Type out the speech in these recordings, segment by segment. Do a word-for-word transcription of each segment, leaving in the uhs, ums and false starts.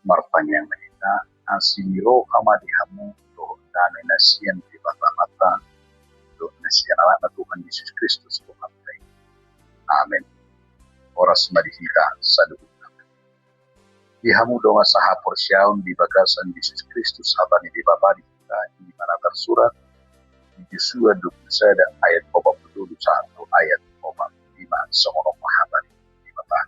Martangiang ma hita. Asi ni roha ma di hamu dohot dame na sian Debata Amanta dohot na sian Anakna Tuhan Jesus Kristus Tuhanta i. Amen. Horas ma di hita saluhutna. Di hamu dongan sahaporseaon di bagasan Jesus Kristus, hata ni Debata di hita i ma na tarsurat di Josua dua pulu sada ayat opat pulu tolu sahat tu ayat opat pulu lima, songon on ma hata ni Debata.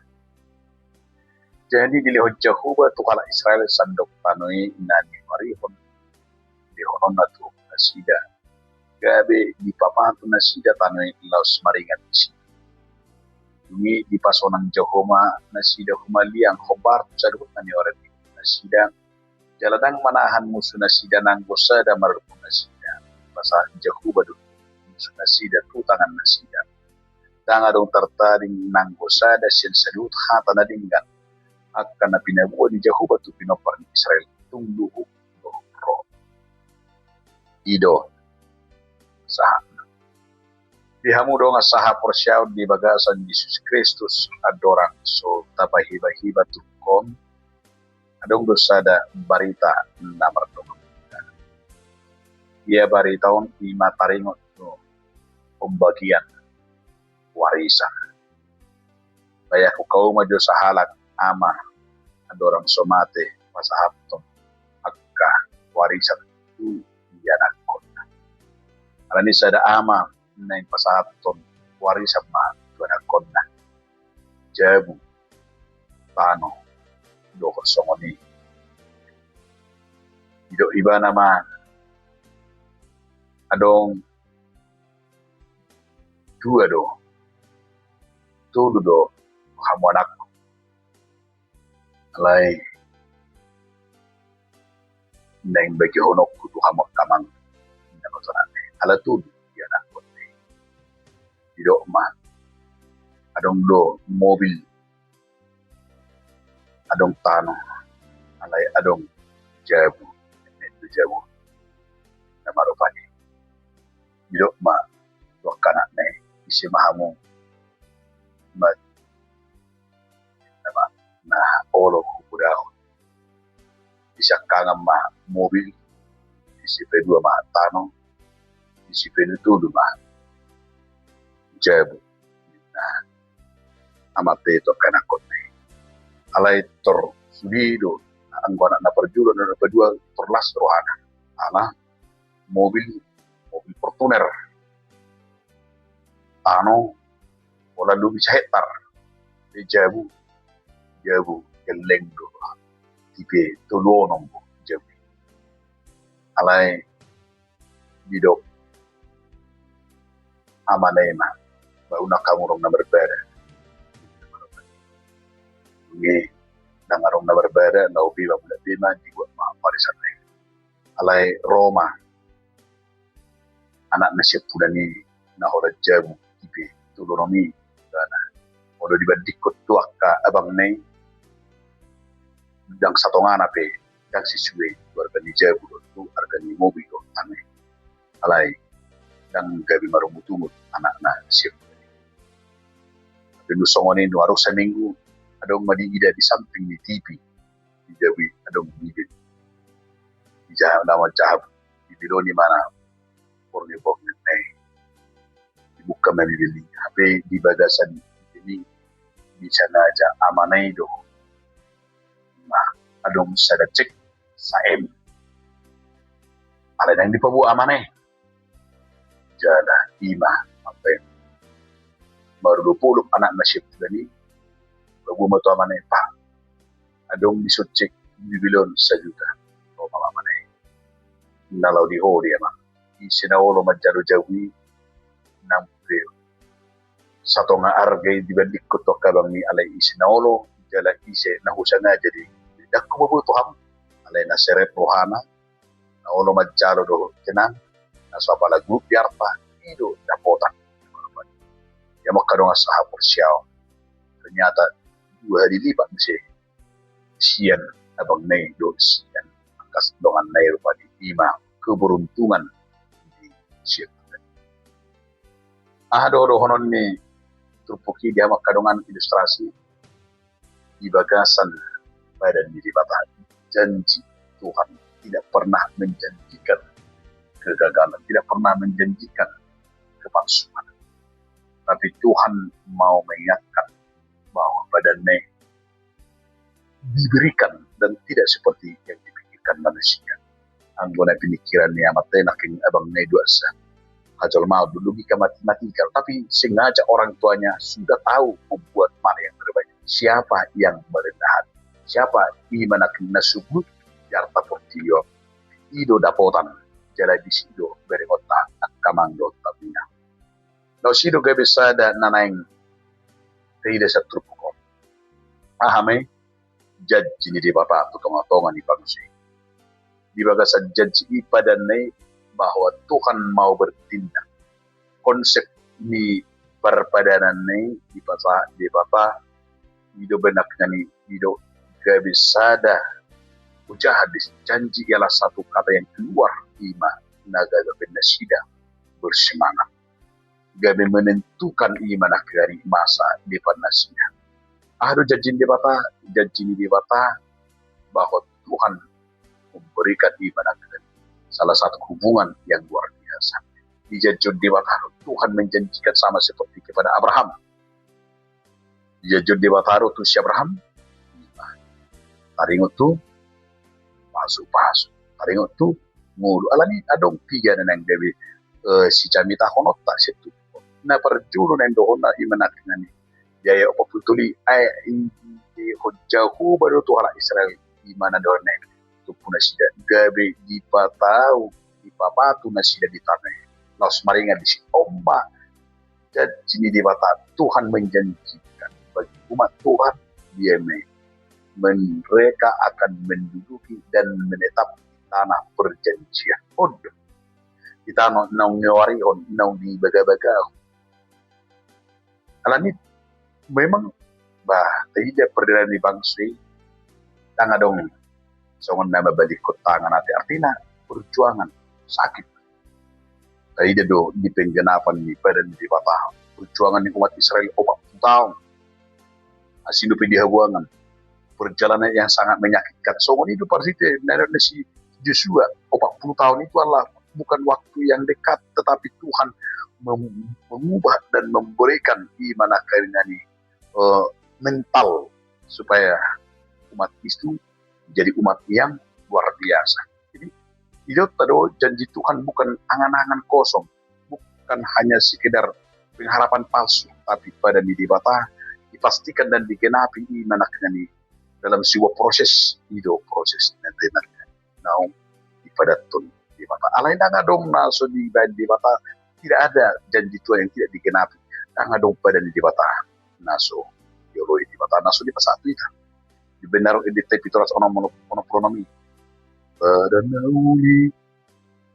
Jadi dilehon Jahowa tu halak Israel sandok tano i na niuarihon, dilehononna tu nasida, gabe dipapatu nasida tano i laos maringan disi. Dung i dipasonang Jahowa ma nasida humaliang hombar tu saluhut na nioren ni nasida, jala ndang manahan musu nasida nanggo sada marhobas nasida. Pasahat Jahowa do musu nasida tu tangan nasida. Ndang adong tartading nanggo sada sian saluhut hata na denggan, angka na pinaboa ni Jahowa tu pinompar ni Israel tung luhut dohot ro. I do sahatna. Di hamu dongan sahaporseaon di bagasan Jesus Kristus, andorang so tapahibahiba turpuk on, adong do sada barita na mardongan. Ia barita on i ma taringot do pembagian warisan. Bayangkon hamu ma jo sahalak ama andorang so mate pasahathon angka warisan tu ianakhonna. Alani sada ama naeng pasahathon warisan ma tu anakhonna, jabu, tano, dohot songon i. Didok ibana ma adong dua do, tolu do hamu anakku. Alai naeng bagihononku tu hamu angka amang, ninna ma tu anakna i, ala tolu ianakhon i. Didok ma adong do mobil, adong tano, alai adong jabu, jabu na marupani. Didok ma tu angka anakna i, ise ma hamu ma na olo hupodahon. Di siangkangan ma mobil, di sipadua ma tano, di sipatolu ma jabu, ninna amanta i tu angka anakhonna i. Alai tor sude do anggo anak na parjolo, na parjolo tor las rohana. Ala mobil, mobil Fortuner. Tano, holan lobi sahektar. Di jabu, jabu gelleng do, tipe tolu onom do jabu. Alai didok amana i ma, ba unang hamu adong na marbada. Dung i ndang adong na marbada, laho be ma, mulak be ma, dibuat ma warisan na i. Alai ro ma anak na siampudan i na holan jabu tipe tolu onom i, ibana. Molo dibandingkon tu angka abangna i, ndang satongana pe, ndang sisue tu arga ni jabu dohot tu arga ni mobil dohot tano i. Alai ndang gabe marungutungut anak na siampudan i. Tapi dung songon i, dung adong saminggu, adong ma diida di samping ni tipi, di jabu i adong mobil. Dijaha nama jaha, dibiloni ma na borngin-borngin na i. Dibuka ma mobil i, hape di bagasan mobil i disengaja amana i do. Ima adong sada cek sa M. Alai ndang dipaboa amana i. Jala ima, ampe marolopolop anak na siampudan i, paboa ma tu amana i, "Pa, adong dison cek di mobil on sajuta." Ro ma amana i. "Na laho di ho do i, Amang. Ise na olo manjalo jabu i, nang pe satonga arga i dibandingkon tu angka abang i, alai ise na olo, jala ise na husengaja do i, ndang hupaboa tu hamu. Alai na serep rohana, na olo manjalo dohot tenang, na so apala guluk di arta, i do dapotan." Ia ma angka dongan sahaporseaon, ternyata dua hali lipat muse sian abangna i dohot sian angka donganna i, rupani ima keberuntungan di sian. Aha do dohonon ni turpuk i di hamu angka dongan? Ilustrasi di bagasan padan ni Debata. janji Tuhan tidak pernah menjanjikan kegagalan, tidak pernah menjanjikan kepalsuan. Tapi Tuhan mau mengingatkan bahwa badanna i diberikan dan tidak seperti yang dipikirkan manusia. Anggo na pinikiran ni amanta i nangkin abang na i dua sa. Hajolmaon do, logika matematika. Tapi sengaja orang tuanya sudah tahu membuat mana yang terbaik. Siapa yang merendah hati? Siapa i ma nangkin na sugut di arta portibi on? I do dapotan, jala disi do berengonta angka amang dohot inang. Laos i do gabe sada na naeng taida sian turpuk on. Aha ma i? Janji ni Debata tu tongatonga ni bangso i. Di bagasan janji i padanna i bahwa Tuhan mau bertindak. Konsep ni parpadananna i dipasahat Debata, i do benakna ni, i do gabe sada ujahan di janji, ialah satu kata yang keluar, i ma na gabe nasida bersemangat. Gabe menentukan i ma na kari masa depan nasida. Aha do janji ni Debata? Janji ni Debata bahwa Tuhan memberikan i ma na kari salah satu hubungan yang luar biasa. Dijanjion Debata, Tuhan menjanjikan sama seperti kepada Abraham. Dijanjion Debata do tu si Abraham, taringot tu pasupasu, taringot tu ngolu. Alani adong piga na naeng gabe, eh, sijamitahononta sian turpuk on. Na parjolo naeng dohononna i ma nangkin di ayat opat pulu tolu i, ai didok Jahowa do tu halak Israel, i ma na dohononna i, tu nasida gabe dipatau, dipapatu nasida di tano i. Laos maringan disi, on ma janji ni Debata. Tuhan menjanjikan bagi umat Tuhan, dia me-, mereka akan menduduki dan menetap di tanah perjanjian. On do, di tano naung nioarihon, naung dibagabagahon. Alani memang, bah, taida perdana ni bangso i, ndang adong songon na mambalikkon tangan ate, artina perjuangan, sakit. Taida do di penggenapan ni padan ni Debata, perjuangan ni umat Israel opat pulu taon. Asi dope di habuangan, perjalanan yang sangat menyakitkan. Songon i do parsite na nidok ni si Josua, opat pulu taon itu adalah bukan waktu yang dekat, tetapi Tuhan mem-, mengubah dan memberikan i ma na kari, eh, mental supaya umat itu jadi umat yang luar biasa. Jadi, idaonta do, janji Tuhan bukan angan-angan kosong, bukan hanya sekedar pengharapan palsu, tapi padan ni Debata dipastikan dan digenapi i ma nangkin i dalam sebuah proses, i do proses na tenang naung dipadathon Debata. Alai ndang adong na so dibaen Debata, tidak ada janji Tuhan yang tidak digenapi. Ndang adong padan ni Debata na so dioloi Debata, na so dipasahat tu hita. Dibaen na ro di Pintoras onom, onom pulu onom i. Padan na uli,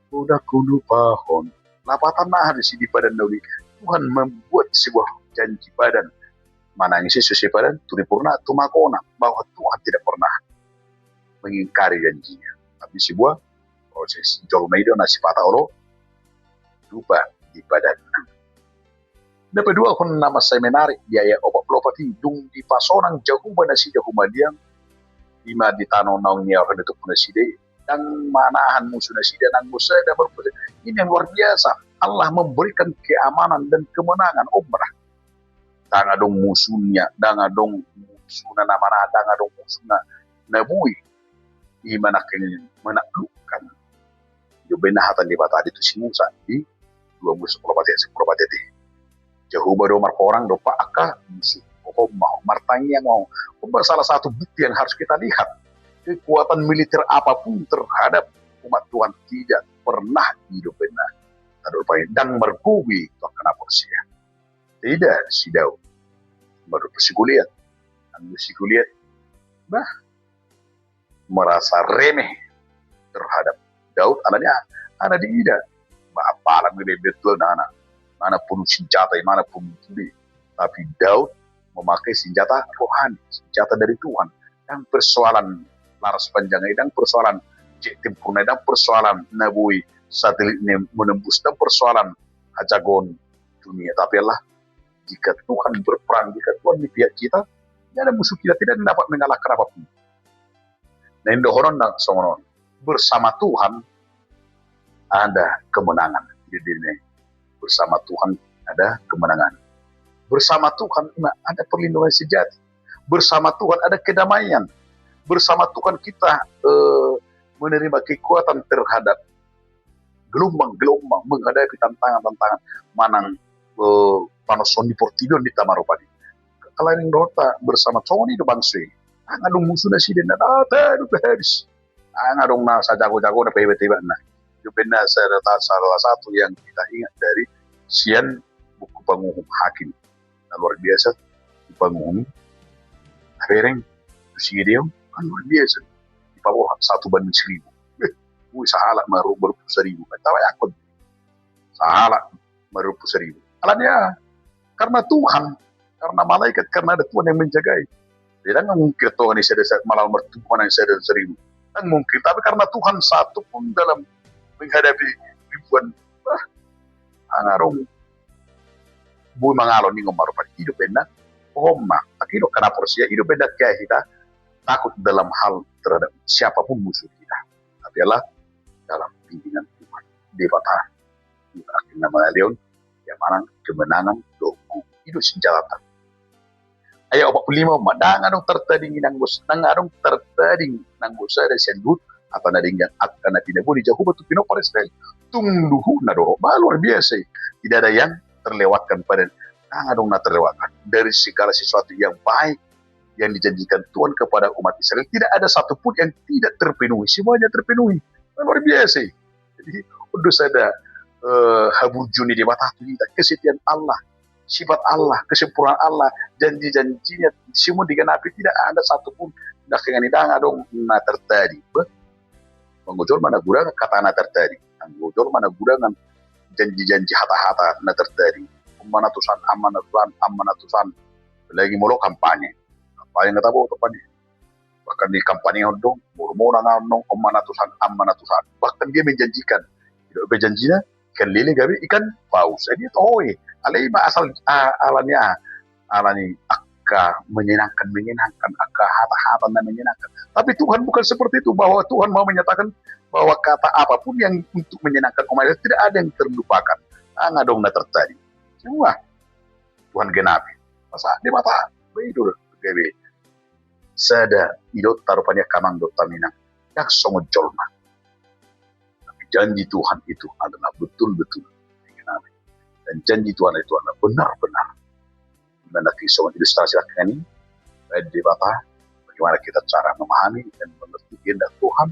unang hulupahon. Lapatanna aha disi di padan na uli? Tuhan membuat sebuah janji padan. Manang ise so sipadan, tu parpurna, tu magona, bahwa Tuhan tidak pernah mengingkari janjinya. Tapi sebuah proses. Jolma i do na sipata olo tupa di padanna. Na paduahon na mansai menarik di ayat opat pulu opat i, dung dipasonang Jahowa nasida humaliang, i ma di tano naung niaorihon tu nasida i, ndang manahan musu nasida nang muse da berpose. Ini yang luar biasa. Allah memberikan keamanan dan kemenangan, on ma ra. Ndang adong musuna, ndang adong musuna na manahan, ndang adong musuna na boi i ma nangkin menaklukkan. Dibaen hata ni Debata di tu si Musa di dua Musa sampulu opat ayat sampulu opat i. Jahowa do marporang dompak angka musu. Pokok ma ho, martangiang ma ho. Pokok salah satu bukti yang harus kita lihat. Kekuatan militer apapun terhadap umat Tuhan tidak pernah hidup benar. Aduh, paling ndang margogo i tu angka na porsea. Tidak, si Daud. Menurut si Goliat. Anu si Goliat. Bah, merasa remeh terhadap Daud, alani aha? Alana diida, bah, apala me be betul na, na, mana pun senjata, mana pun budi. Tapi Daud memakai senjata rohani, senjata dari Tuhan. Ndang persoalan laras panjang i, ndang persoalan jet tempurna i, ndang persoalan na boi satelit na menembus, ndang persoalan hajagoon dunia. Tapi Allah, jika Tuhan berperang, jika Tuhan di pihak kita, tidak ada musuh kita tidak dapat mengalahkan apapun. Nah, indohonon na songon on. Bersama Tuhan ada kemenangan. Jadi, ini, bersama Tuhan ada kemenangan. Bersama Tuhan ada perlindungan sejati. Bersama Tuhan ada kedamaian. Bersama Tuhan kita eh, menerima kekuatan terhadap gelombang-gelombang, menghadapi tantangan-tantangan manang eh, panoson ni portibi on di tama rupani. Alani dohot bersama songon i do bangso i. Ndang adong musu nasida na data do habis. Ndang adong na sajago-jago na pahebat-hebatna. Itu benar salah satu yang kita ingat dari sian buku Panguhum Hakim. Na luar biasa. Panguhum. Bereng. Tusi dia kan luar biasa. Di Papua satu banding seribu. Wih, sahalak maruppu saribu. Tawa yakon. Sahalak maruppu saribu. Alani aha? Karena Tuhan, karena malaikat, karena ada Tuhan yang menjagai. Dia ndang mungkin Tuhan yang sada malawan martubu mana yang sada saribu. Ndang mungkin. Tapi karena Tuhan satu pun dalam menghadapi ribuan, wah, ndang adong boi mangalon ni ngomar pada hidup enak. Oh ma, tak hidup karena porsia hidup enak kayak kita takut dalam hal terhadap siapapun musuh kita. Tapi Allah dalam pimpinan Tuhan. Debata. Ibarat nama leon, ya manang kemenangan dohot i do sinjata. Ayat opat puluh lima ma, ndang adong tartading nanggo, ndang adong tartading nanggo sada sian duhut hata na denggan angka na pinaboa ni Jahowa tu pinompar Israel. Tung luhutna do, bah, luar biasa. Tidak ada yang terlewatkan pada, ndang adong na terlewatkan dari segala sesuatu yang baik yang dijanjikan Tuhan kepada umat Israel. Tidak ada satu pun yang tidak terpenuhi. Semuanya terpenuhi. Luar biasa. Jadi, untuk sada eh, haburju ni Debata tu hita, kesetiaan Allah, sifat Allah, kesempurnaan Allah, janji-janjinya semua digenapi, tidak ada satu pun. Nah, dengan ini ndang adong na tartading. Bah, anggo jolma na gurangan hata na tartading. Anggo jolma na gurangan janji-janji hata-hata na tartading. Amma na tusan, amma na tusan, amma na tusan. Lagi molo kampanye. Kampanye nggak tahu apa nih. Bahkan di kampanye on do, murmur nang on do, amma na tusan, amma na tusan. Bahkan dia menjanjikan. Tidak ada janjinya, ikan lele gabe ikan paus. Jadi itu hoe. Alai ma asal ah, alani ah, alani angka menyenangkan, menyenangkan, angka hata-hata na menyenangkan. Tapi Tuhan bukan seperti itu, bahwa Tuhan mau menyatakan bahwa kata apapun yang untuk menyenangkan umat Israel tidak ada yang terlupakan. Ndang adong na tartading. Semua Tuhan genapi. Masa Debata, bah, i do gabe sada idonta rupani angka amang dohot inang, ndang songon jolma. Tapi janji Tuhan itu adalah betul-betul. Dan janji Tuhan itu adalah benar-benar. Di mana kisah ilustrasi lagi ini, baik Debata, bagaimana kita cara memahami dan mengerti kehendak Tuhan,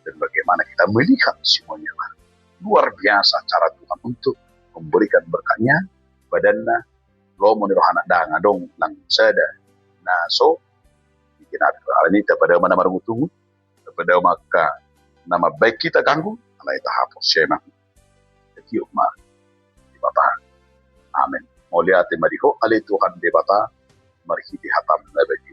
dan bagaimana kita melihat semuanya. Luar biasa cara Tuhan untuk memberikan berkatnya, badanna, lomo ni rohana, ndang adong nang sada na so digenapi. Alani i tapadao ma na marungut-ungut, tapadao ma angka na mambahen hita ganggu, alai tahaporseai ma. Jadi, ma Debata. Amen. Mauliate ma di Ho ale Tuhan Debata, marhite hataM na baik